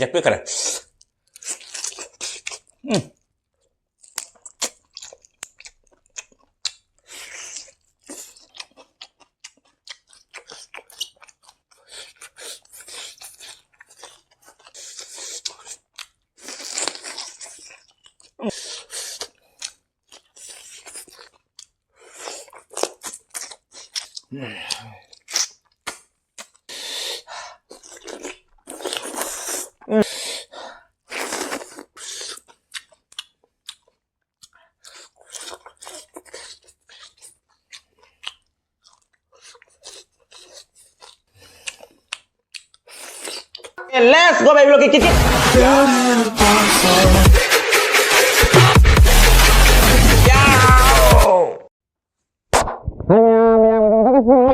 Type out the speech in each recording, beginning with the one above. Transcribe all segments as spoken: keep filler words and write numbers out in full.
ꯌꯦꯛꯄꯤꯈ꯭ꯔꯦ꯫ Um. Let's go, baby, look at it.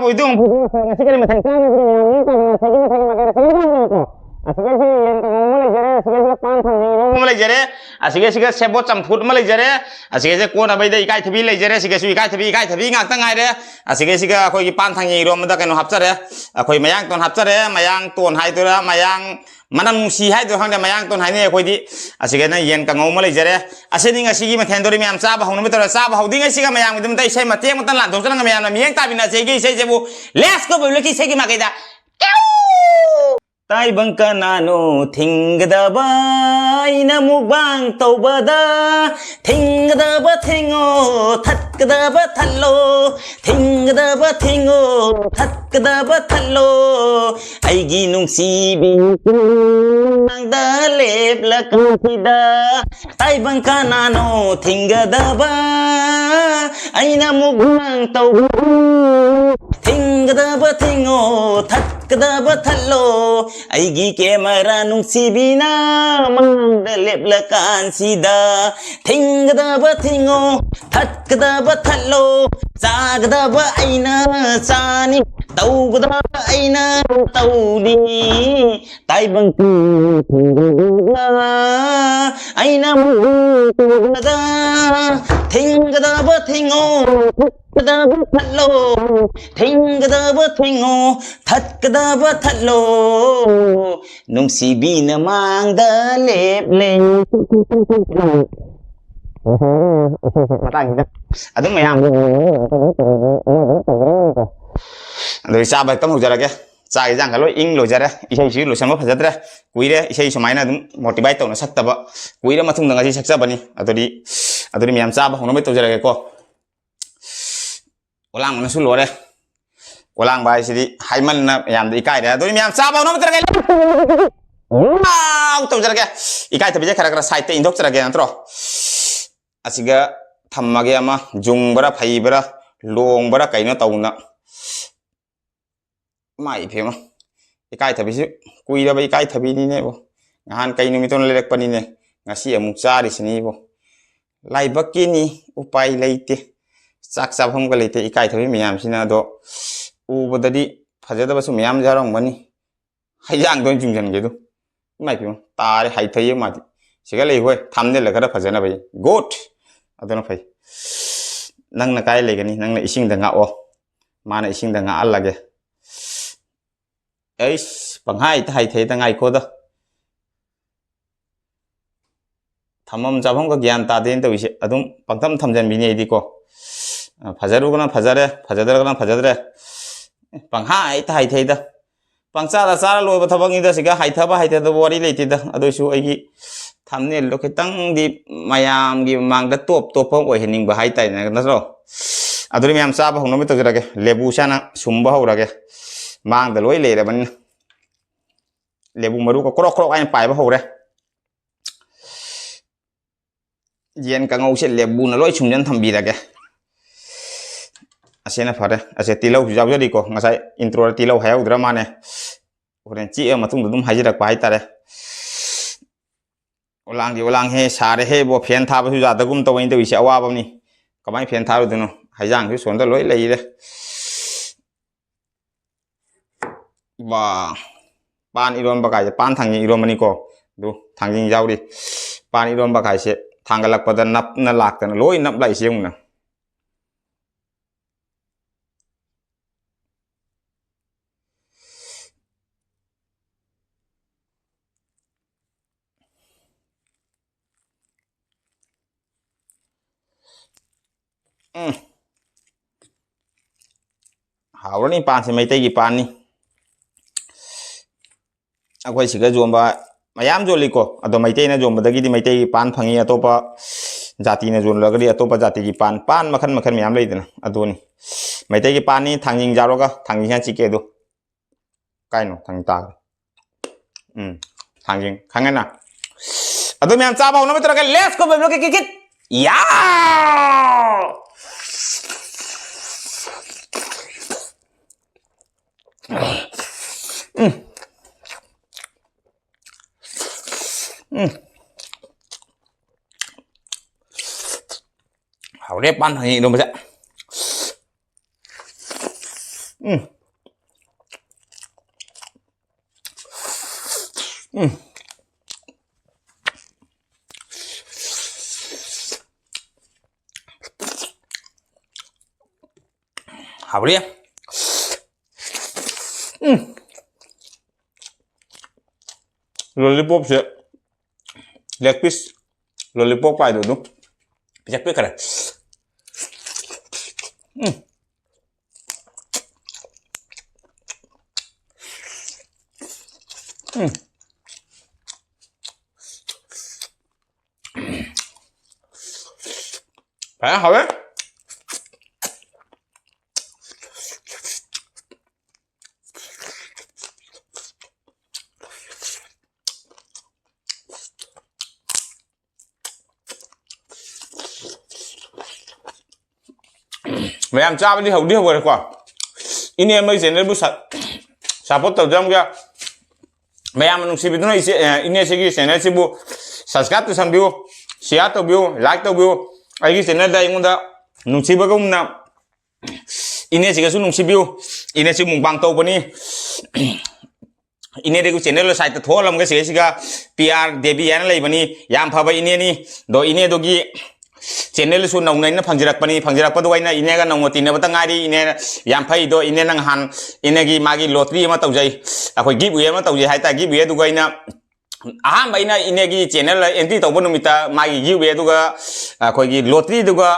ꯑꯣꯏꯗꯣꯏꯅꯣ? ꯉꯁꯤ ꯀꯔꯤ ꯃꯊꯦꯜ ꯆꯥꯔꯒꯦ? ꯑꯁꯤꯗ ꯁꯤ ꯌꯦꯟ ꯀꯥꯡꯉꯧ ꯑꯃ ꯂꯩꯖꯔꯦ, ꯑꯁꯤꯗ ꯁꯤꯗ ꯄꯥꯟ ꯊꯝꯅ ꯑꯃ ꯂꯩꯖꯔꯦ, ꯑꯁꯤꯒ ꯁꯤꯒ ꯁꯦꯕꯣꯠ ꯆꯝꯐꯨꯠ ꯑꯃ ꯂꯩꯖꯔꯦ, ꯑꯁꯤꯒꯁꯦ ꯀꯣꯟꯅꯕꯩꯗ ꯏꯀꯥꯏꯊꯕꯤ ꯂꯩꯖꯔꯦ, ꯑꯁꯤꯒꯁꯨ ꯏꯀꯥꯏꯊꯕꯤ, ꯏꯀꯥꯏꯊꯕꯤ ꯉꯥꯛꯇ ꯉꯥꯏꯔꯦ꯫ ꯑꯁꯤꯒ ꯁꯤꯒ ꯑꯩꯈꯣꯏꯒꯤ ꯄꯥꯟ ꯊꯥꯡꯖꯤꯡ ꯏꯔꯣꯝꯕꯗ ꯀꯩꯅꯣ ꯍꯥꯞꯆꯔꯦ, ꯑꯩꯈꯣꯏ ꯃꯌꯥꯡ ꯇꯣꯟ ꯍꯥꯞꯆꯔꯦ, ꯃꯌꯥꯡ ꯇꯣꯟ ꯍꯥꯏꯗꯣꯏꯔꯥ, ꯃꯌꯥꯡ ꯃꯅꯝ ꯅꯨꯡꯁꯤ ꯍꯥꯏꯗꯣꯏꯔꯥ ꯈꯪꯗꯦ, ꯃꯌꯥꯡ ꯇꯣꯟ ꯍꯥꯏꯅꯩ ꯑꯩꯈꯣꯏꯗꯤ꯫ ꯑꯁꯤꯒꯅ ꯌꯦꯟ ꯀꯥꯡꯉꯧ ꯑꯃ ꯂꯩꯖꯔꯦ꯫ ꯑꯁꯤꯅꯤ ꯉꯁꯤꯒꯤ ꯃꯊꯦꯜꯗꯣꯔꯤ ꯃꯌꯥꯝ ꯆꯥꯕ ꯍꯧꯅꯕ ꯇꯧꯔ, ꯆꯥꯕ ꯍꯧꯗ꯭ꯔꯤꯉꯩꯁꯤꯒ ꯃꯌꯥꯝꯒꯤꯗꯃꯛꯇ ꯏꯁꯩ ꯃꯇꯦꯛ ꯑꯃꯇꯪ ꯂꯥꯟꯊꯣꯛꯆꯔꯒ ꯃꯌꯥꯝꯅ ꯃꯤꯠꯌꯦꯡ ꯇꯥꯃꯤꯟꯅꯁꯦ ꯑꯩꯒꯤ ꯏꯁꯩꯁꯤꯕꯨ꯫ Let's go, ꯕꯦꯕꯤ ꯂꯛꯀꯤ ꯏꯁꯩꯒꯤ ꯃꯥꯏꯀꯩꯗ꯫ ꯇꯥꯏꯕꯪ ꯀꯅꯥꯅꯣ ꯊꯤꯡꯒꯗꯕ ꯑꯩꯅ ꯃꯨꯛꯕꯥꯡ ꯇꯧꯕꯗ? ꯊꯤꯡꯒꯗꯕ ꯊꯤꯡꯉꯣ, ꯊꯠꯀꯗꯕ ꯊꯠꯂꯣ, ꯊꯤꯡꯒꯗꯕ ꯊꯤꯡꯉꯣ, ꯊꯠꯀꯗꯕ ꯊꯠꯂꯣ꯫ ꯑꯩꯒꯤ ꯅꯨꯡꯁꯤꯕꯤ ꯃꯥꯡꯗ ꯂꯦꯞꯂꯀꯥꯟꯁꯤꯗ ꯇꯥꯏꯕꯪ ꯀꯅꯥꯅꯣ ꯊꯤꯡꯒꯗꯕ? ꯑꯩꯅ ꯃꯨꯛꯕꯥꯡ ꯇꯧꯕꯗ ꯊꯤꯡꯒꯗꯕ ꯊꯤꯡꯉꯣ, ꯊꯠꯀꯗꯕ ꯊꯠꯂꯣ꯫ ꯑꯩꯒꯤ ꯀꯦꯃꯦꯔꯥ ꯅꯨꯡꯁꯤꯕꯤꯅ ꯃꯥꯡꯗ ꯂꯦꯞꯂꯀꯥꯟꯁꯤꯗ ꯊꯤꯡꯒꯗꯕ ꯊꯤꯡꯉꯣ, ꯊꯠꯀꯗꯕ ꯊꯠꯂꯣ꯫ ꯆꯥꯒꯗꯕ ꯑꯩꯅ ꯆꯥꯅꯤ, ꯇꯧꯒꯗꯕ ꯑꯩꯅ ꯇꯧꯅꯤ꯫ ꯇꯥꯏꯕꯪ ꯊꯤꯡꯒꯗꯕ ꯑꯩꯅ ꯃꯨꯛꯕꯥꯡ ꯇꯧꯕꯗ ꯊꯤꯡꯒꯗꯕ ꯊꯤꯡꯉꯣ, ꯊꯠꯀꯗꯕ ꯊꯠꯂꯣ, ꯊꯤꯡꯒꯗꯕ ꯊꯤꯡꯉꯣ, ꯊꯠꯀꯗꯕ ꯊꯠꯂꯣ, ꯅꯨꯡꯁꯤꯕꯤꯅ ꯃꯥꯡꯗ ꯂꯦꯞꯂꯦ꯫ ꯃꯇꯥꯡꯁꯤꯗ ꯑꯗꯨꯝ ꯃꯌꯥꯝ ꯑꯗꯨꯗꯤ ꯆꯥꯕ ꯍꯦꯛꯇ ꯍꯧꯖꯔꯒꯦ꯫ ꯆꯥꯛ ꯏꯟꯖꯥꯡꯒ ꯂꯣꯏ ꯏꯪ ꯂꯣꯏꯖꯔꯦ꯫ ꯏꯁꯩꯁꯤ ꯂꯣꯏꯁꯟꯕ ꯐꯖꯗ꯭ꯔꯦ꯫ ꯀꯨꯏꯔꯦ ꯏꯁꯩ ꯁꯨꯃꯥꯏꯅ ꯑꯗꯨꯝ motivate ꯇꯧꯅ ꯁꯛꯇꯕ꯫ ꯀꯨꯏꯔ ꯃꯇꯨꯡꯗ ꯉꯁꯤ ꯁꯛꯆꯕꯅꯤ꯫ ꯑꯗꯨꯗꯤ, ꯑꯗꯨꯗꯤ ꯃꯌꯥꯝ ꯆꯥꯕ ꯍꯧꯅꯕ ꯇꯧꯖꯔꯒꯦꯀꯣ꯫ ꯑꯣꯂꯥꯡꯕꯅꯁꯨ ꯂꯣꯏꯔꯦ꯫ ꯑꯣꯂꯥꯡꯕ ꯍꯥꯏꯁꯤꯗꯤ ꯍꯥꯏꯃꯟꯅ ꯌꯥꯝꯅ ꯏꯀꯥꯏꯔꯦ꯫ ꯑꯗꯨꯗꯤ ꯃꯌꯥꯝ ꯆꯥꯕ ꯍꯧꯅꯕ ꯇꯧꯔꯒꯦ꯫ ꯋꯥꯎ ꯇꯧꯖꯔꯒꯦ꯫ ꯏꯀꯥꯏꯊꯕꯤꯁꯦ ꯈꯔ ꯈꯔ side ꯇ ꯏꯟꯊꯣꯛꯆꯔꯒꯦ ꯅꯠꯇ꯭ꯔꯣ? ꯑꯁꯤꯒ ꯊꯝꯃꯒꯦ꯫ ꯑꯃ ꯖꯨꯡꯕꯔꯥ ꯐꯩꯕꯔꯥ ꯂꯣꯡꯕꯔꯥ ꯀꯩꯅꯣ ꯇꯧꯅ꯫ ꯏꯃꯥ ꯏꯕꯦꯝꯃ, ꯏꯀꯥꯏꯊꯕꯤꯁꯤ ꯀꯨꯏꯔꯕ ꯏꯀꯥꯏꯊꯕꯤꯅꯤꯅꯦꯕꯣ꯫ ꯅꯍꯥꯟ ꯀꯩ ꯅꯨꯃꯤꯠꯇꯣ ꯂꯩꯔꯛꯄꯅꯤꯅꯦ, ꯉꯁꯤ ꯑꯃꯨꯛ ꯆꯥꯔꯤꯁꯤꯅꯤꯕꯣ꯫ ꯂꯥꯏꯕꯛꯀꯤꯅꯤ, ꯎꯄꯥꯏ ꯂꯩꯇꯦ꯫ ꯆꯥꯛ ꯆꯥꯐꯝꯒ ꯂꯩꯇꯦ ꯏꯀꯥꯏꯊꯕꯤ ꯃꯌꯥꯝꯁꯤꯅ꯫ ꯑꯗꯣ ꯎꯕꯗꯗꯤ ꯐꯖꯗꯕꯁꯨ ꯃꯌꯥꯝ ꯌꯥꯎꯔꯝꯒꯅꯤ꯫ ꯍꯩꯖꯥꯡꯗ ꯑꯣꯏꯅ ꯆꯨꯡꯁꯤꯟꯒꯦ ꯑꯗꯨ꯫ ꯏꯃꯥ ꯏꯕꯦꯝꯃ, ꯇꯥꯔꯦ, ꯍꯩꯊꯩꯌꯦ ꯃꯥꯗꯤ꯫ ꯁꯤꯒ ꯂꯩ ꯍꯣꯏ, ꯊꯥꯝꯅꯦꯜꯗ ꯈꯔ ꯐꯖꯅꯕ꯫ Good꯫ ꯑꯗꯨꯅ ꯐꯩ꯫ ꯅꯪꯅ ꯀꯥꯏ ꯂꯩꯒꯅꯤ? ꯅꯪꯅ ꯏꯁꯤꯡꯗ ꯉꯥꯛꯑꯣ꯫ ꯃꯥꯅ ꯏꯁꯤꯡꯗ ꯉꯥꯛꯍꯜꯂꯒꯦ꯫ ꯑꯩꯁ, ꯄꯪꯍꯥꯏꯗ ꯍꯥꯏꯊꯩꯗ, ꯉꯥꯏꯈꯣꯗ꯫ ꯊꯝꯐꯝ ꯆꯥꯐꯝꯒ ꯒ꯭ꯌꯥꯟ ꯇꯥꯗꯦꯅ ꯇꯧꯔꯤꯁꯦ꯫ ꯑꯗꯨꯝ ꯄꯪꯊꯝ ꯊꯝꯖꯟꯕꯤꯅꯤ ꯑꯩꯗꯤꯀꯣ꯫ ꯑ, ꯐꯖꯔꯨꯒꯅ ꯐꯖꯔꯦ, ꯐꯖꯗ꯭ꯔꯒꯅ ꯐꯖꯗ꯭ꯔꯦ꯫ ꯄꯪꯍꯥꯏꯗ ꯍꯥꯏꯊꯩꯗ꯫ ꯄꯪꯆꯥꯗ ꯆꯥꯔ ꯂꯣꯏꯕ ꯊꯕꯛꯅꯤꯗ꯫ ꯁꯤꯒ ꯍꯥꯏꯊꯕ ꯍꯥꯏꯊꯗꯕ ꯋꯥꯔꯤ ꯂꯩꯇꯦꯗ꯫ ꯑꯗꯨꯏꯁꯨ ꯑꯩꯒꯤ ꯊꯝꯅꯦꯜꯗꯣ ꯈꯤꯇꯪꯗꯤ ꯃꯌꯥꯝꯒꯤ ꯃꯃꯥꯡꯗ ꯇꯣꯞ ꯇꯣꯞꯄ ꯑꯣꯏꯍꯟꯅꯤꯡꯕ ꯍꯥꯏꯇꯥꯔꯦꯅꯦ, ꯅꯠꯇ꯭ꯔꯣ? ꯑꯗꯨꯗꯤ ꯃꯌꯥꯝ ꯆꯥꯕ ꯍꯧꯅꯕ ꯇꯧꯖꯔꯒꯦ꯫ ꯂꯦꯕꯨꯁꯦ ꯍꯥꯟꯅ ꯁꯨꯝꯕ ꯍꯧꯔꯒꯦ꯫ ꯃꯥꯡꯗ ꯂꯣꯏ ꯂꯩꯔꯕꯅꯤꯅ꯫ ꯂꯦꯕꯨ ꯃꯔꯨꯒ ꯀ꯭ꯔꯣꯛ ꯀ꯭ꯔꯣꯛ ꯍꯥꯏꯅ ꯄꯥꯏꯕ ꯍꯧꯔꯦ꯫ ꯌꯦꯟ ꯀꯥꯡꯉꯧꯁꯦ ꯂꯦꯕꯨꯅ ꯂꯣꯏ ꯁꯨꯝꯖꯟ ꯊꯝꯕꯤꯔꯒꯦ꯫ ꯑꯁꯤꯅ ꯐꯔꯦ꯫ ꯑꯁꯦ ꯇꯤꯜꯍꯧꯁꯨ ꯌꯥꯎꯖꯔꯤꯀꯣ꯫ ꯉꯁꯥꯏ intro ꯗ ꯇꯤꯜꯍꯧ ꯍꯥꯏꯍꯧꯗ꯭ꯔ ꯃꯥꯅꯦ꯫ ꯍꯣꯔꯦꯟ ꯆꯤꯛꯑ ꯃꯇꯨꯡꯗ ꯑꯗꯨꯝ ꯍꯥꯏꯖꯔꯛꯄ ꯍꯥꯏꯇꯥꯔꯦ꯫ ꯑꯣꯂꯥꯡꯗꯤ ꯑꯣꯂꯥꯡꯍꯦ, ꯁꯥꯔꯦꯍꯦ ꯏꯕꯣ, fan ꯊꯥꯕꯁꯨ ꯌꯥꯗꯒꯨꯝ ꯇꯧ꯫ ꯑꯩꯅ ꯇꯧꯔꯤꯁꯦ ꯑꯋꯥꯕꯅꯤ꯫ ꯀꯃꯥꯏꯅ fan ꯊꯥꯔꯨꯗꯣꯏꯅꯣ? ꯍꯩꯖꯥꯡꯁꯨ ꯁꯣꯝꯗ ꯂꯣꯏ ꯂꯩꯔꯦ꯫ ꯋꯥ, ꯄꯥꯟ ꯏꯔꯣꯟꯕ ꯀꯥꯏꯁꯦ, ꯄꯥꯟ ꯊꯥꯡꯖꯤꯡ ꯏꯔꯣꯟꯕꯅꯤꯀꯣ꯫ ꯑꯗꯨ ꯊꯥꯡꯖꯤꯡ ꯌꯥꯎꯔꯤ꯫ ꯄꯥꯟ ꯏꯔꯣꯟꯕ ꯀꯥꯏꯁꯦ ꯊꯥꯡꯒꯠꯂꯛꯄꯗ ꯅꯞꯅ ꯂꯥꯛꯇꯅ ꯂꯣꯏ ꯅꯞ ꯂꯥꯛꯏꯁꯦ ꯌꯦꯡꯉꯨꯅ꯫ ꯎꯝ꯫ ꯍꯥꯎꯔꯅꯤ ꯄꯥꯟꯁꯦ, ꯃꯩꯇꯩꯒꯤ ꯄꯥꯟꯅꯤ꯫ ꯑꯩꯈꯣꯏ ꯁꯤꯒ ꯌꯣꯟꯕ ꯃꯌꯥꯝ ꯌꯣꯜꯂꯤꯀꯣ, ꯑꯗꯣ ꯃꯩꯇꯩꯅ ꯌꯣꯟꯕꯗꯒꯤꯗꯤ ꯃꯩꯇꯩꯒꯤ ꯄꯥꯟ ꯐꯪꯉꯤ, ꯑꯇꯣꯞꯄ ꯖꯥꯇꯤꯅ ꯌꯣꯜꯂꯒꯗꯤ ꯑꯇꯣꯞꯄ ꯖꯥꯇꯤꯒꯤ ꯄꯥꯟ, ꯄꯥꯟ ꯃꯈꯜ ꯃꯈꯜ ꯃꯌꯥꯝ ꯂꯩꯗꯅ, ꯑꯗꯨꯅꯤ꯫ ꯃꯩꯇꯩꯒꯤ ꯄꯥꯟꯅꯤ, ꯊꯥꯡꯖꯤꯡ ꯆꯥꯔꯣꯒ, ꯊꯥꯡꯖꯤꯡ ꯍꯥꯟ ꯆꯤꯛꯀꯦ ꯑꯗꯨ꯫ ꯀꯥꯏꯅꯣ ꯊꯥꯡꯖꯤꯡ ꯇꯥꯈ꯭ꯔꯦ꯫ ꯎꯝ, ꯊꯥꯡꯖꯤꯡ ꯈꯪꯉꯦꯅ꯫ ꯑꯗꯨ ꯃꯌꯥꯝ ꯆꯥꯕ ꯍꯧꯅꯕ ꯇꯧꯔꯒ, let's go, baby, kick it, kick it. ꯌꯥ! ꯎꯝ꯫ ꯎꯝ꯫ ꯍꯥꯎꯔꯦ ꯄꯥꯟ ꯊꯥꯡꯖꯤꯡ ꯏꯔꯣꯝꯕꯁꯦ꯫ ꯎꯝ꯫ ꯎꯝ꯫ ꯍꯥꯎꯔꯦ꯫ ꯎꯝ꯫ ꯂꯣꯂꯤꯄꯣꯞꯁꯦ, leg piece ꯂꯣꯂꯤꯄꯣꯞ ꯀꯥꯏꯗꯣ ꯑꯗꯨꯝ ꯄꯤꯖꯛ ꯄꯤꯛꯈ꯭ꯔꯦ꯫ ꯎꯝ꯫ ꯎꯝ꯫ ꯐꯖꯅ ꯍꯥꯎꯋꯦ꯫ ꯃꯌꯥꯝ ꯆꯥꯕꯗꯤ ꯍꯧꯗꯤ ꯍꯧꯒꯔꯦꯀꯣ꯫ ꯏꯅꯦ ꯑꯃꯒꯤ channelꯕꯨ ꯁ-, support ꯇꯧꯖꯔꯝꯒꯦ꯫ ꯃꯌꯥꯝꯅ ꯅꯨꯡꯁꯤꯕꯤꯗꯨꯅ ꯏꯆꯦ, ꯑ, ꯏꯅꯦꯁꯤꯒꯤ channelꯁꯤꯕꯨ subscribe ꯇꯧꯁꯟꯕꯤꯌꯨ, share ꯇꯧꯕꯤꯌꯨ, like ꯇꯧꯕꯤꯌꯨ꯫ ꯑꯩꯒꯤ channelꯗ ꯑꯩꯉꯣꯟꯗ ꯅꯨꯡꯁꯤꯕꯒꯨꯝꯅ ꯏꯅꯦꯁꯤꯒꯁꯨ ꯅꯨꯡꯁꯤꯕꯤꯌꯨ꯫ ꯏꯅꯦꯁꯤ mukbang ꯇꯧꯕꯅꯤ꯫ ꯏꯅꯦꯗꯒꯤ channel sideꯇ ꯊꯣꯛꯍꯜꯂꯝꯒꯦ, ꯁꯤꯒ ꯄꯤ ꯑꯥꯔ ꯗꯦꯕꯤ ꯍꯥꯏꯅ ꯂꯩꯕꯅꯤ, ꯌꯥꯝ ꯐꯕ ꯏꯅꯦꯅꯤ꯫ ꯑꯗꯣ ꯏꯅꯦꯗꯨꯒꯤ ꯆꯦꯅꯦꯜꯁꯨ ꯅꯧꯅ ꯑꯩꯅ ꯐꯪꯖꯔꯛꯄꯅꯤ꯫ ꯐꯪꯖꯔꯛꯄꯗꯨꯒ ꯑꯩꯅ ꯏꯅꯦꯒ ꯅꯧꯅ ꯇꯤꯟꯅꯕꯇ ꯉꯥꯏꯔꯤ꯫ ꯏꯅꯦ ꯌꯥꯝ ꯐꯩꯗꯣ, ꯏꯅꯦ ꯅꯪ ꯅꯍꯥꯟ ꯏꯅꯦꯒꯤ ꯃꯥꯒꯤ ꯂꯣꯇ꯭ꯔꯤ ꯑꯃ ꯇꯧꯖꯩ, ꯑꯩꯈꯣꯏ ꯒꯤꯞ ꯑꯋꯦ ꯑꯃ ꯇꯧꯖꯩ ꯍꯥꯏꯇꯥꯔꯦ꯫ ꯒꯤꯞ ꯑꯋꯦꯗꯨꯒ ꯑꯩꯅ ꯑꯍꯥꯟꯕ ꯑꯩꯅ ꯏꯅꯦꯒꯤ ꯆꯦꯅꯦꯜ ꯑꯦꯟꯇ꯭ꯔꯤ ꯇꯧꯕ ꯅꯨꯃꯤꯠꯇ ꯃꯥꯒꯤ ꯒꯤꯞ ꯑꯋꯦꯗꯨꯒ ꯑꯩꯈꯣꯏꯒꯤ ꯂꯣꯇ꯭ꯔꯤꯗꯨꯒ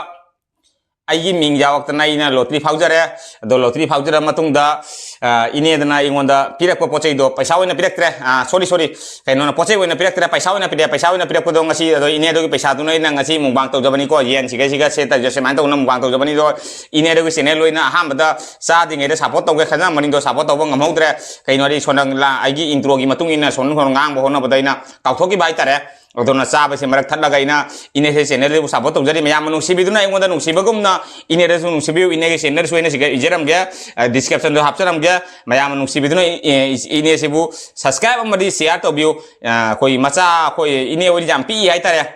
ꯑꯩꯒꯤ ꯃꯤꯡ ꯌꯥꯎꯔꯛꯇꯅ ꯑꯩꯅ ꯂꯣꯇ꯭ꯔꯤ ꯐꯥꯎꯖꯔꯦ꯫ ꯑꯗꯣ ꯂꯣꯇ꯭ꯔꯤ ꯐꯥꯎꯖꯔ ꯃꯇꯨꯡꯗ, ꯑ, ꯏꯅꯦꯗꯅ ꯑꯩꯉꯣꯟꯗ ꯄꯤꯔꯛꯄ ꯄꯣꯠ ꯆꯩꯗꯣ ꯄꯩꯁꯥ ꯑꯣꯏꯅ ꯄꯤꯔꯛꯇ꯭ꯔꯦ꯫ ꯑ, ꯁꯣꯔꯤ, ꯁꯣꯔꯤ, ꯀꯩꯅꯣꯅ, ꯄꯣꯠ ꯆꯩ ꯑꯣꯏꯅ ꯄꯤꯔꯛꯇ꯭ꯔꯦ, ꯄꯩꯁꯥ ꯑꯣꯏꯅ ꯄꯤꯔꯛꯑꯦ꯫ ꯄꯩꯁꯥ ꯑꯣꯏꯅ ꯄꯤꯔꯛꯄꯗꯣ ꯉꯁꯤ, ꯑꯗꯣ ꯏꯅꯦꯗꯨꯒꯤ ꯄꯩꯁꯥꯗꯨꯅ ꯑꯩꯅ ꯉꯁꯤ ꯃꯨꯛꯕꯥꯡ ꯇꯧꯖꯕꯅꯤꯀꯣ, ꯌꯦꯟꯁꯤꯒ ꯁꯤꯒ ꯁꯦꯠ ꯇꯧꯖ-, ꯁꯨꯃꯥꯏꯅ ꯇꯧꯅ ꯃꯨꯛꯕꯥꯡ ꯇꯧꯖꯕꯅꯤ꯫ ꯑꯗꯣ ꯏꯅꯦꯗꯨꯒꯤ ꯆꯦꯅꯦꯜ ꯑꯣꯏꯅ ꯑꯍꯥꯟꯕꯗ ꯆꯥꯗ꯭ꯔꯤꯉꯩꯗ ꯁꯞꯄꯣꯔꯠ ꯇꯧꯒꯦ ꯈꯟꯖꯔꯝꯕꯅꯤꯗꯣ ꯁꯞꯄꯣꯔꯠ ꯇꯧꯕ ꯉꯝꯍꯧꯗ꯭ꯔꯦ꯫ ꯀꯩꯅꯣ ꯍꯥꯏꯗꯤ ꯁꯣꯝꯗ ꯂꯥ-, ꯑꯩꯒꯤ ꯏꯟꯇ꯭ꯔꯣꯒꯤ ꯃꯇꯨꯡ ꯏꯟꯅ ꯁꯣꯝꯗ ꯁꯣꯝꯗ ꯉꯥꯡꯕ ꯍꯣꯠꯅꯕꯗ ꯑꯩꯅ ꯀꯥꯎꯊꯣꯛꯈꯤꯕ ꯍꯥꯏꯇꯥꯔꯦ꯫ ꯑꯗꯨꯅ ꯆꯥꯕꯁꯦ ꯃꯔꯛ ꯊꯠꯂꯒ ꯑꯩꯅ ꯏꯅꯦꯁꯦ ꯆꯦꯅꯦꯜꯁꯤꯕꯨ ꯁꯞꯄꯣꯔꯠ ꯇꯧꯖꯔꯤ꯫ ꯃꯌꯥꯝꯅ ꯅꯨꯡꯁꯤꯕꯤꯗꯨꯅ ꯑꯩꯉꯣꯟꯗ ꯅꯨꯡꯁꯤꯕꯒꯨꯝꯅ ꯏꯅꯦꯗꯁꯨ ꯅꯨꯡꯁꯤꯕꯤꯌꯨ꯫ ꯏꯅꯦꯒꯤ ꯆꯦꯅꯦꯜꯁꯨ ꯑꯩꯅ ꯁꯤꯗ ꯏꯖꯔꯝꯒꯦ, ꯑ, ꯗꯤꯁꯀ꯭ꯔꯤꯞꯁꯟꯗ ꯍꯥꯞꯆꯔꯝꯒꯦ꯫ ꯃꯌꯥꯝꯅ ꯅꯨꯡꯁꯤꯕꯤꯗꯨꯅ ꯏ-, ꯏ-, ꯏꯅꯦꯁꯤꯕꯨ ꯁꯕꯁꯀ꯭ꯔꯥꯏꯕ ꯑꯃꯗꯤ ꯁꯤꯌꯥꯔ ꯇꯧꯕꯤꯌꯨ꯫ ꯑ, ꯑꯩꯈꯣꯏ ꯃꯆꯥ, ꯑꯩꯈꯣꯏ ꯏꯅꯦ ꯍꯣꯏꯗꯤ ꯌꯥꯝ ꯄꯤꯛꯏ ꯍꯥꯏꯇꯥꯔꯦ꯫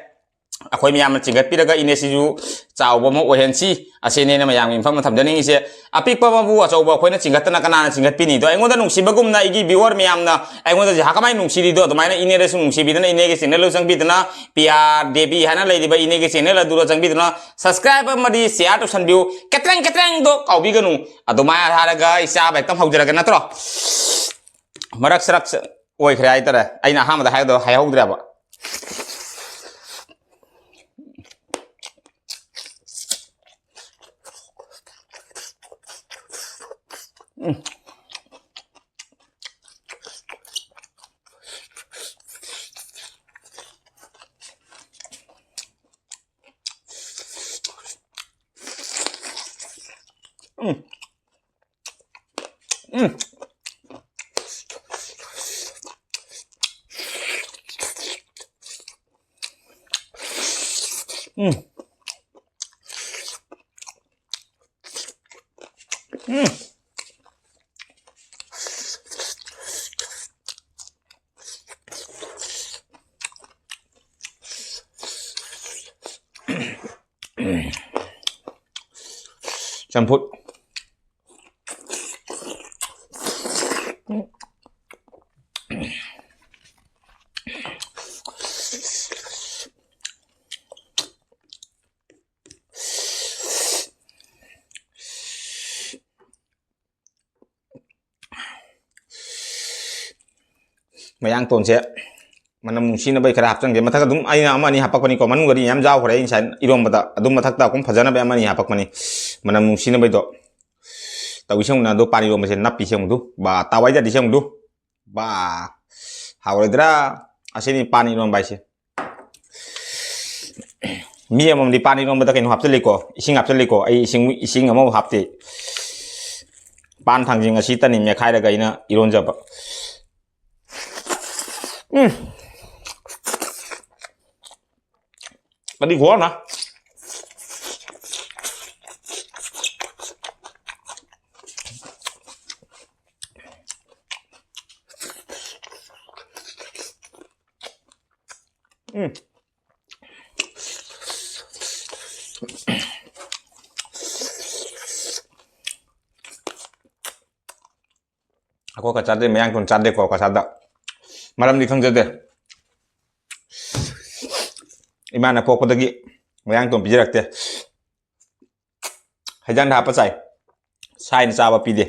ꯑꯩꯈꯣꯏ ꯃꯌꯥꯝꯅ ꯆꯤꯡꯈꯠꯄꯤꯔꯒ ꯏꯅꯦꯁꯤꯁꯨ ꯆꯥꯎꯕ ꯑꯃ ꯑꯣꯏꯍꯟꯁꯤ꯫ ꯑꯁꯤꯅꯦꯅ ꯃꯌꯥꯝꯒꯤ ꯃꯐꯝꯗ ꯊꯝꯖꯅꯤꯡꯉꯤꯁꯦ꯫ ꯑꯄꯤꯛꯄ ꯑꯃꯕꯨ ꯑꯆꯧꯕ ꯑꯩꯈꯣꯏꯅ ꯆꯤꯡꯈꯠꯇꯅ ꯀꯅꯥꯅ ꯆꯤꯡꯈꯠꯄꯤꯅꯤꯗꯣ? ꯑꯩꯉꯣꯟꯗ ꯅꯨꯡꯁꯤꯕꯒꯨꯝꯅ ꯑꯩꯒꯤ viewer ꯃꯌꯥꯝꯅ ꯑꯩꯉꯣꯟꯗ ꯍꯧꯖꯤꯛ ꯀꯃꯥꯏꯅ ꯅꯨꯡꯁꯤꯔꯤꯗꯣ, ꯑꯗꯨꯃꯥꯏꯅ ꯏꯅꯦꯗꯁꯨ ꯅꯨꯡꯁꯤꯕꯤꯗꯅ ꯏꯅꯦꯒꯤ ꯆꯦꯅꯦꯜꯗ ꯆꯪꯕꯤꯗꯅ, ꯄꯤ ꯑꯥꯔ ꯗꯦꯕꯤ ꯍꯥꯏꯅ ꯂꯩꯔꯤꯕ ꯏꯅꯦꯒꯤ ꯆꯦꯅꯦꯜ ꯑꯗꯨꯗ ꯆꯪꯕꯤꯗꯅ ꯁꯕꯁꯀ꯭ꯔꯥꯏꯕ ꯑꯃꯗꯤ ꯁꯤꯌꯥꯔ ꯇꯧꯁꯟꯕꯤꯌꯨ꯫ ꯀꯦꯇ꯭ꯔꯦꯡ ꯀꯦꯇ꯭ꯔꯦꯡꯗꯣ ꯀꯥꯎꯕꯤꯒꯅꯨ꯫ ꯑꯗꯨꯃꯥꯏꯅ ꯍꯥꯏꯔꯒ ꯑꯩ ꯆꯥꯕ ꯍꯦꯛꯇ ꯍꯧꯖꯔꯒꯦ ꯅꯠꯇ꯭ꯔꯣ? ꯃꯔꯛ ꯁꯔꯛ ꯑꯣꯏꯈ꯭ꯔꯦ ꯍꯥꯏꯇꯥꯔꯦ꯫ ꯑꯩꯅ ꯑꯍꯥꯟꯕꯗ ꯍꯥꯏꯒꯗꯕ ꯍꯥꯏꯍꯧꯗ꯭ꯔꯦꯕ꯫ ꯎꯝ꯫ ꯎꯝ꯫ ꯎꯝ꯫ ꯎꯝ꯫ ꯎꯝ꯫ ꯆꯝꯐꯨꯠ꯫ ꯃꯌꯥꯡꯇꯣꯟꯁꯦ ꯃꯅꯝ ꯅꯨꯡꯁꯤꯅꯕꯩ ꯈꯔ ꯍꯥꯞꯆꯟꯒꯦ꯫ ꯃꯊꯛ ꯑꯗꯨꯝ ꯑꯩꯅ ꯑꯃ ꯑꯅꯤ ꯍꯥꯞꯄꯛꯄꯅꯤꯀꯣ, ꯃꯅꯨꯡꯗꯗꯤ ꯌꯥꯝ ꯌꯥꯎꯈ꯭ꯔꯦ꯫ ꯑꯩ ꯉꯁꯥꯏ ꯏꯔꯣꯝꯕꯗ ꯑꯗꯨꯝ ꯃꯊꯛꯇ ꯑꯗꯨꯝ ꯐꯖꯅꯕ ꯑꯃ ꯑꯅꯤ ꯍꯥꯞꯄꯛꯄꯅꯤ, ꯃꯅꯝ ꯅꯨꯡꯁꯤꯅꯕꯩꯗꯣ꯫ ꯇꯧꯏ ꯁꯦꯡꯅ ꯑꯗꯣ ꯄꯥꯟ ꯏꯔꯣꯝꯕꯁꯦ ꯅꯞꯄꯤ ꯁꯦꯡꯕꯗꯨ꯫ ꯕꯥ, ꯇꯥꯋꯥꯏꯗꯗꯤ ꯁꯦꯡꯕꯗꯨ꯫ ꯕꯥ, ꯍꯥꯎꯔꯣꯏꯗ꯭ꯔꯥ? ꯑꯁꯤꯅꯤ ꯄꯥꯟ ꯏꯔꯣꯝꯕ ꯍꯥꯏꯁꯦ꯫ ꯃꯤ ꯑꯃꯃꯝꯗꯤ ꯄꯥꯟ ꯏꯔꯣꯝꯕꯗ ꯀꯩꯅꯣ ꯍꯥꯞꯆꯤꯜꯂꯤꯀꯣ, ꯏꯁꯤꯡ ꯍꯥꯞꯆꯤꯜꯂꯤꯀꯣ꯫ ꯑꯩ ꯏꯁꯤꯡ, ꯏꯁꯤꯡ ꯑꯃꯐꯥꯎ ꯍꯥꯞꯇꯦ꯫ ꯄꯥꯟ ꯊꯥꯡꯖꯤꯡ ꯑꯁꯤꯇꯅꯤ ꯃꯦꯠꯈꯥꯏꯔꯒ ꯑꯩꯅ ꯏꯔꯣꯟꯖꯕ꯫ ꯎꯝ꯫ ꯀꯔꯤ ꯈꯨꯍꯥꯎꯅꯣ? ꯎꯝ꯫ ꯑꯩꯈꯣꯏ ꯀꯆꯥꯗꯤ ꯃꯌꯥꯡꯇꯣꯟ ꯆꯥꯗꯦꯀꯣ, ꯀꯆꯥꯗ꯫ ꯃꯔꯝꯗꯤ ꯈꯪꯖꯗꯦ꯫ ꯏꯃꯥꯅ ꯄꯣꯛꯄꯗꯒꯤ ꯃꯌꯥꯡꯇꯣꯟ ꯄꯤꯖꯔꯛꯇꯦ꯫ ꯍꯩꯖꯥꯡꯗ ꯍꯥꯞꯄ ꯆꯥꯏ, ꯁꯥꯏꯅ ꯆꯥꯕ ꯄꯤꯗꯦ꯫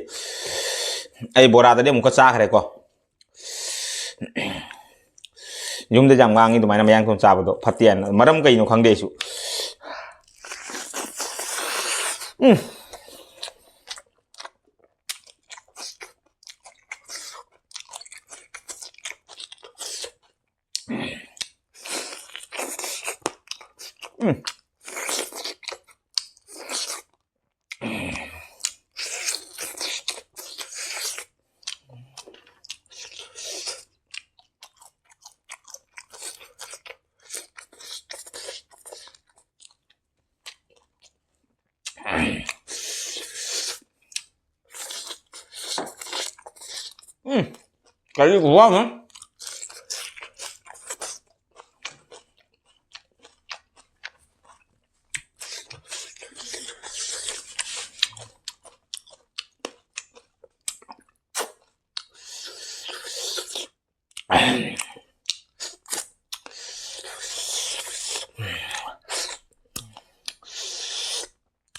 ꯑꯩ ꯕꯣꯔꯥꯗꯗꯤ ꯑꯃꯨꯛꯀ ꯆꯥꯈ꯭ꯔꯦꯀꯣ꯫ ꯌꯨꯝꯗ ꯌꯥꯝ ꯉꯥꯡꯉꯤ ꯑꯗꯨꯃꯥꯏꯅ ꯃꯌꯥꯡꯇꯣꯟ ꯆꯥꯕꯗꯣ ꯐꯠꯇꯦ ꯍꯥꯏꯅ꯫ ꯃꯔꯝ ꯀꯩꯅꯣ ꯈꯪꯗꯦ ꯑꯩꯁꯨ꯫ ꯎꯝ꯫ ꯎꯝ꯫ ꯎꯝ, ꯀꯔꯤ ꯈꯨꯍꯥꯎꯅꯣ?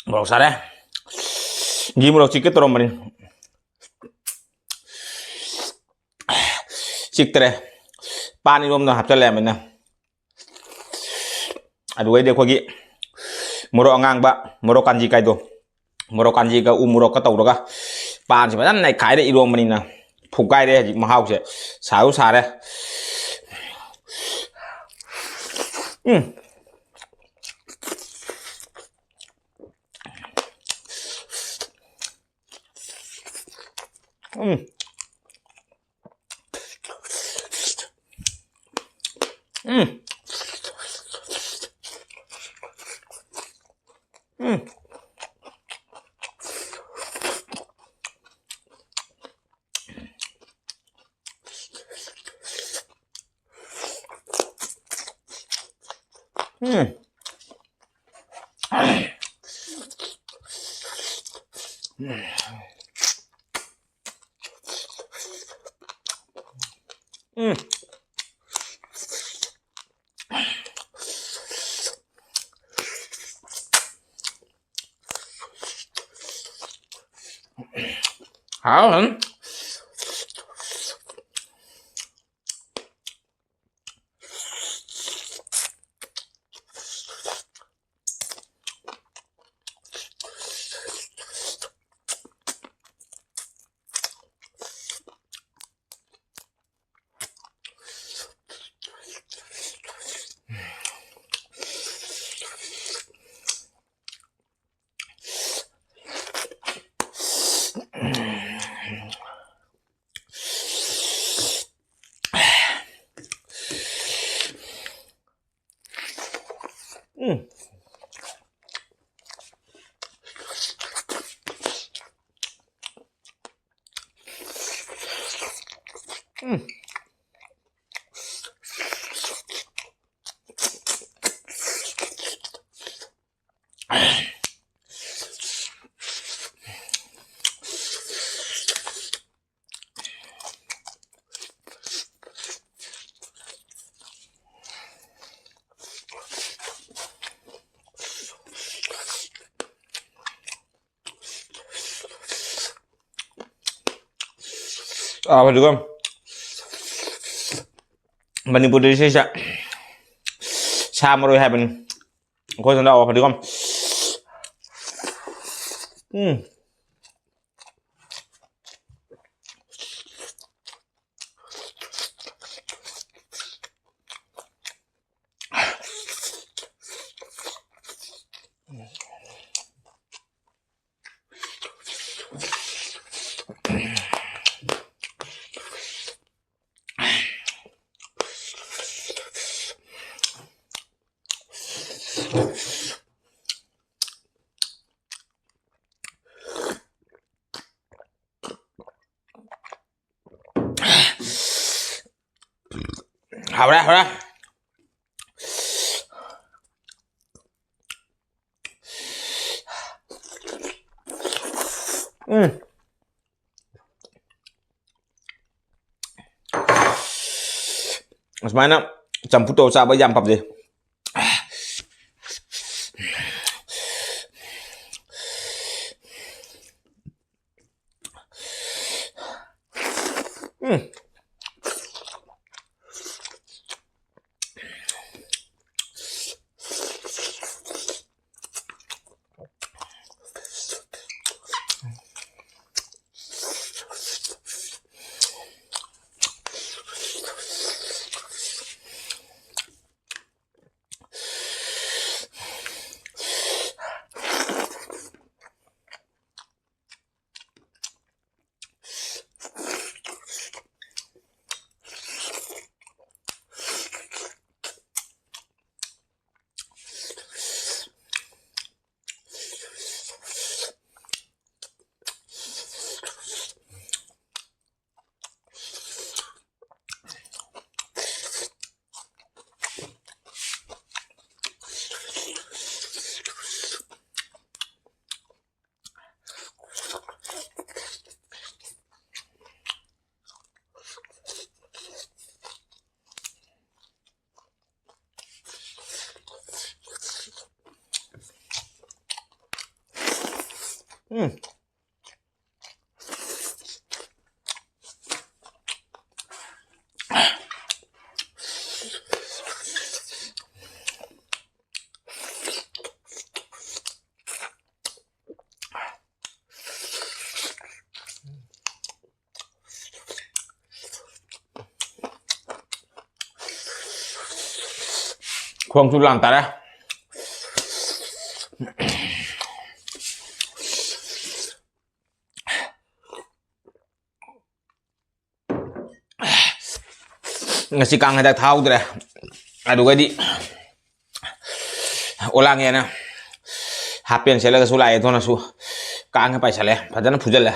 ꯃꯣꯔꯣꯛ ꯁꯥꯔꯦ꯫ ꯒꯤ ꯃꯣꯔꯣꯛ ꯆꯤꯛꯀꯦ ꯇꯧꯔꯝꯕꯅꯤ꯫ ꯆꯤꯛꯇ꯭ꯔꯦ꯫ ꯄꯥꯟ ꯏꯔꯣꯝꯗ ꯍꯥꯞꯆꯜꯂꯦ ꯑꯃꯅ꯫ ꯑꯗꯨꯒꯩꯗꯤ ꯑꯩꯈꯣꯏꯒꯤ ꯃꯣꯔꯣꯛ ꯑꯉꯥꯡꯕ, ꯃꯣꯔꯣꯛ ꯀꯥꯟꯖꯤ ꯀꯥꯏꯗꯣ, ꯃꯣꯔꯣꯛ ꯀꯥꯟꯖꯤꯒ ꯎ ꯃꯣꯔꯣꯛꯀ ꯇꯧꯔꯒ ꯄꯥꯟꯁꯦ ꯐꯖꯅ ꯅꯩꯈꯥꯏꯔ ꯏꯔꯣꯝꯕꯅꯤꯅ ꯐꯨꯒꯥꯏꯔꯦ ꯍꯧꯖꯤꯛ ꯃꯍꯥꯎꯁꯦ꯫ ꯁꯥꯁꯨ ꯁꯥꯔꯦ꯫ ꯎꯝ꯫ ꯎꯝ꯫ ꯎꯝ꯫ ꯎꯝ꯫ ꯎꯝ꯫ ꯎꯝ꯫ ꯍꯥꯎ ꯍꯝ꯫ ꯎꯝ꯫ ꯎꯝ꯫ ꯆꯥꯕꯗꯨꯒ ꯃꯅꯤꯄꯨꯔꯗꯗꯤ ꯁꯤꯁꯦ ꯁꯥ ꯃꯔꯣꯏ ꯍꯥꯏꯕꯅꯤ꯫ ꯑꯩꯈꯣꯏ ꯁꯣꯝꯗ ꯐꯗꯤꯒꯣꯝ꯫ ꯎꯝ꯫ ꯍꯥꯎꯔꯦ, ꯍꯥꯎꯔꯦ꯫ ꯎꯝ꯫ ꯑꯁꯨꯃꯥꯏꯅ ꯆꯝꯐꯨꯠ ꯇꯧꯔ ꯆꯥꯕ ꯌꯥꯝ ꯄꯥꯝꯖꯩ꯫ ꯎꯝ꯫ ꯎꯝ꯫ ꯄꯨꯡꯁꯨ ꯂꯥꯟ ꯇꯥꯔꯦ꯫ ꯉꯁꯤ ꯀꯥꯡ ꯍꯤꯗꯥꯛ ꯊꯥꯍꯧꯗ꯭ꯔꯦ꯫ ꯑꯗꯨꯒꯗꯤ ꯑꯣꯂꯥꯡꯉꯦꯅ half pant ꯁꯦꯠꯂꯒꯁꯨ ꯂꯥꯛꯑꯦ꯫ ꯑꯗꯨꯅꯁꯨ ꯀꯥꯡꯒ ꯄꯥꯏꯁꯜꯂꯦ, ꯐꯖꯅ ꯐꯨꯖꯜꯂꯦ꯫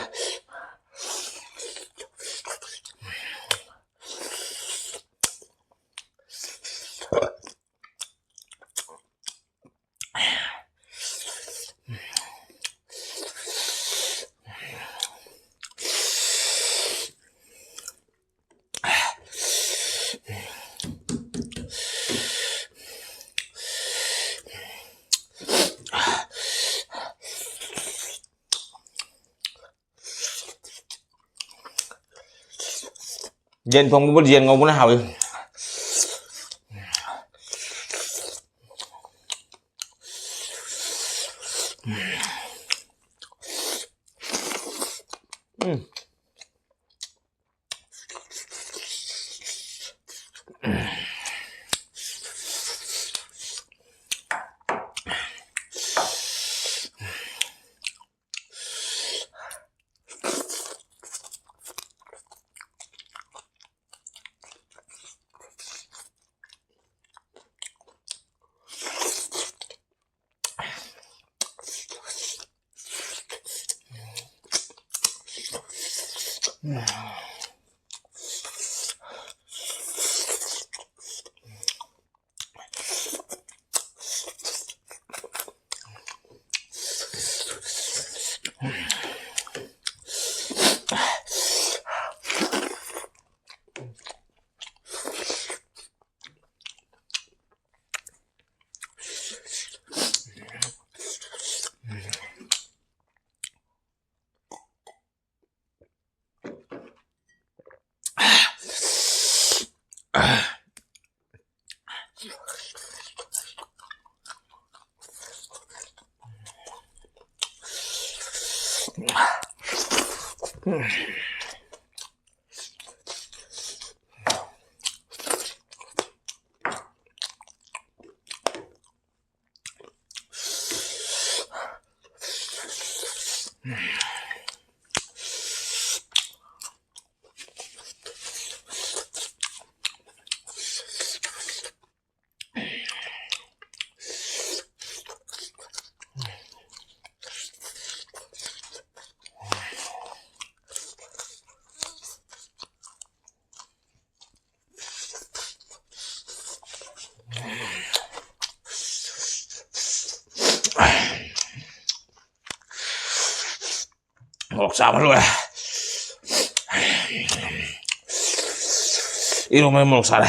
ꯌꯦꯟ ꯊꯣꯡꯕꯕꯨꯗꯤ ꯌꯦꯟ ꯉꯧꯕꯅ ꯍꯥꯎꯏ꯫ ꯎꯝ꯫ ꯃꯣꯔꯣꯛ ꯆꯥꯕ ꯂꯣꯏꯔꯦ꯫ ꯏꯔꯣꯝꯕ ꯃꯣꯔꯣꯛ ꯆꯥꯔꯦ꯫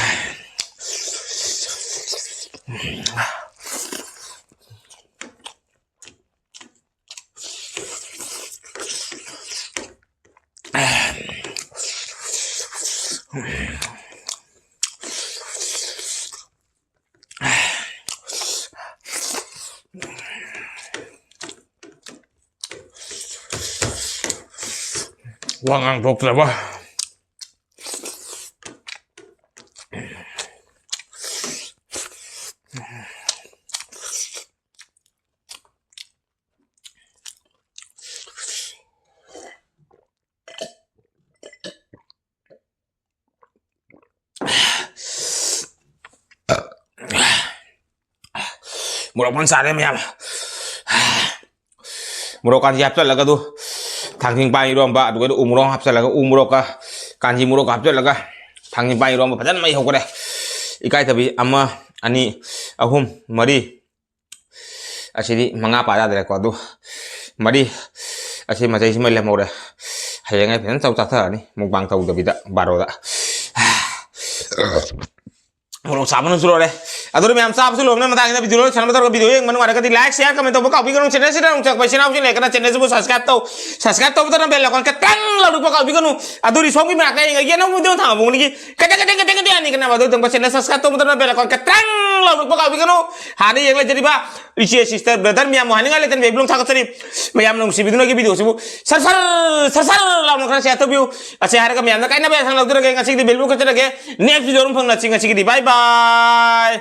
ꯋꯥ ꯉꯥꯡꯊꯣꯛꯇ꯭ꯔꯕ꯫ ꯃꯣꯔꯣꯛ ꯐꯖꯅ ꯆꯥꯔꯦ ꯃꯌꯥꯝ꯫ ꯃꯣꯔꯣꯛ ꯀꯥꯟꯁꯤ ꯍꯥꯞꯆꯤꯜꯂꯒ ꯑꯗꯨ ꯊꯥꯡꯖꯤꯡ ꯄꯥꯟ ꯏꯔꯣꯝꯕ, ꯑꯗꯨꯒ ꯎ ꯃꯣꯔꯣꯛ ꯍꯥꯞꯆꯤꯜꯂꯒ, ꯎ ꯃꯣꯔꯣꯛꯀ ꯀꯥꯟꯁꯤ ꯃꯣꯔꯣꯛꯀ ꯍꯥꯞꯆꯤꯜꯂꯒ ꯊꯥꯡꯖꯤꯡ ꯄꯥꯟ ꯏꯔꯣꯝꯕ ꯐꯖꯅ ꯃꯩ ꯍꯧꯈ꯭ꯔꯦ꯫ ꯏꯀꯥꯏꯊꯕꯤ ꯑꯃ, ꯑꯅꯤ, ꯑꯍꯨꯝ, ꯃꯔꯤ, ꯑꯁꯤꯗꯤ ꯃꯉꯥ ꯄꯥ ꯌꯥꯗ꯭ꯔꯦꯀꯣ꯫ ꯑꯗꯨ ꯃꯔꯤ ꯑꯁꯤ ꯃꯆꯩꯁꯤꯃ ꯂꯦꯝꯍꯧꯔꯦ꯫ ꯍꯌꯦꯡ ꯑꯩ ꯐꯖꯅ ꯆꯧ ꯆꯥꯊꯔꯅꯤ, ꯃꯨꯛꯕꯥꯡ ꯇꯧꯗꯕꯤꯗ ꯕꯥꯔꯣꯗ꯫ ꯃꯣꯔꯣꯛ ꯆꯥꯕꯅꯁꯨ ꯂꯣꯏꯔꯦ꯫ ꯑꯗꯨꯅ ꯃꯌꯥꯝ ꯆꯥꯕꯁꯨ ꯂꯣꯏꯕꯅ ꯃꯇꯥꯡꯁꯤꯗ ꯚꯤꯗꯤꯑꯣ ꯂꯣꯏꯁꯟꯅꯕ ꯇꯧꯔꯒ, ꯚꯤꯗꯤꯑꯣ ꯌꯦꯡꯕ ꯅꯨꯡꯉꯥꯏꯔꯒꯗꯤ like, share, comment ꯇꯧꯕ ꯀꯥꯎꯕꯤꯒꯅꯨ꯫ ꯆꯦꯅꯦꯜꯁꯤꯗ ꯑꯃꯨꯛ ꯆꯪꯉꯛꯄ ꯏꯆꯤꯟ ꯏꯅꯥꯎꯁꯤꯡ ꯂꯩꯔꯒꯅ ꯆꯦꯅꯦꯜꯁꯤꯕꯨ subscribe ꯇꯧ꯫ Subscribe ꯇꯧꯕꯗꯅ bell icon ꯈꯤꯇꯪ ꯂꯧꯔꯛꯄ ꯀꯥꯎꯕꯤꯒꯅꯨ꯫ ꯑꯗꯨꯗꯤ ꯁꯣꯝꯒꯤ ꯃꯅꯥꯛꯇ ꯌꯦꯡꯉꯒꯦ ꯑꯅꯧꯕ ꯚꯤꯗꯤꯑꯣ ꯊꯥꯡꯕ ꯄꯨꯡꯅꯤꯒꯤ ꯀꯗ ꯀꯗ ꯀꯗ ꯀꯗ ꯌꯥꯅꯤ ꯀꯅꯥ ꯑꯗꯨ ꯇꯪꯕ ꯆꯦꯅꯦꯜ subscribe ꯇꯧꯕꯗꯅ bell icon ꯈꯤꯇꯪ ꯂꯧꯔꯛꯄ ꯀꯥꯎꯕꯤꯒꯅꯨ꯫ ꯍꯥꯟꯅ ꯌꯦꯡ ꯂꯩꯖꯔꯤꯕ ꯏꯆꯦ, sister, brother ꯃꯌꯥꯝꯕꯨ ꯍꯥꯏꯅꯤꯡꯉꯥꯏ ꯂꯩꯇꯅ ꯕꯦꯕꯤ ꯂꯣꯡ ꯊꯥꯒꯠꯆꯔꯤ꯫ ꯃꯌꯥꯝꯅ ꯅꯨꯡꯁꯤꯕꯤꯗꯨꯅ ꯑꯩꯒꯤ ꯚꯤꯗꯤꯑꯣꯁꯤꯕꯨ ꯁꯔ ꯁꯔ ꯁꯔ ꯁꯔ ꯂꯥꯎꯅ ꯈꯔ share ꯇꯧꯕꯤꯌꯨ꯫ ꯑꯁꯤ ꯍꯥꯏꯔꯒ ꯃꯌꯥꯝꯅ ꯀꯥꯏꯅꯕ ꯌꯥꯊꯪ ꯂꯧꯖꯔꯒꯦ꯫ ꯉꯁꯤꯒꯤꯗꯤ ꯕꯦꯕꯤ ꯂꯣꯡ ꯀꯠꯆꯔꯒꯦ꯫ Next ꯚꯤꯗꯤꯑꯣ ꯑꯗꯨꯝ ꯐꯪꯅꯁꯤ꯫ ꯉꯁꯤꯒꯤꯗꯤ bye bye꯫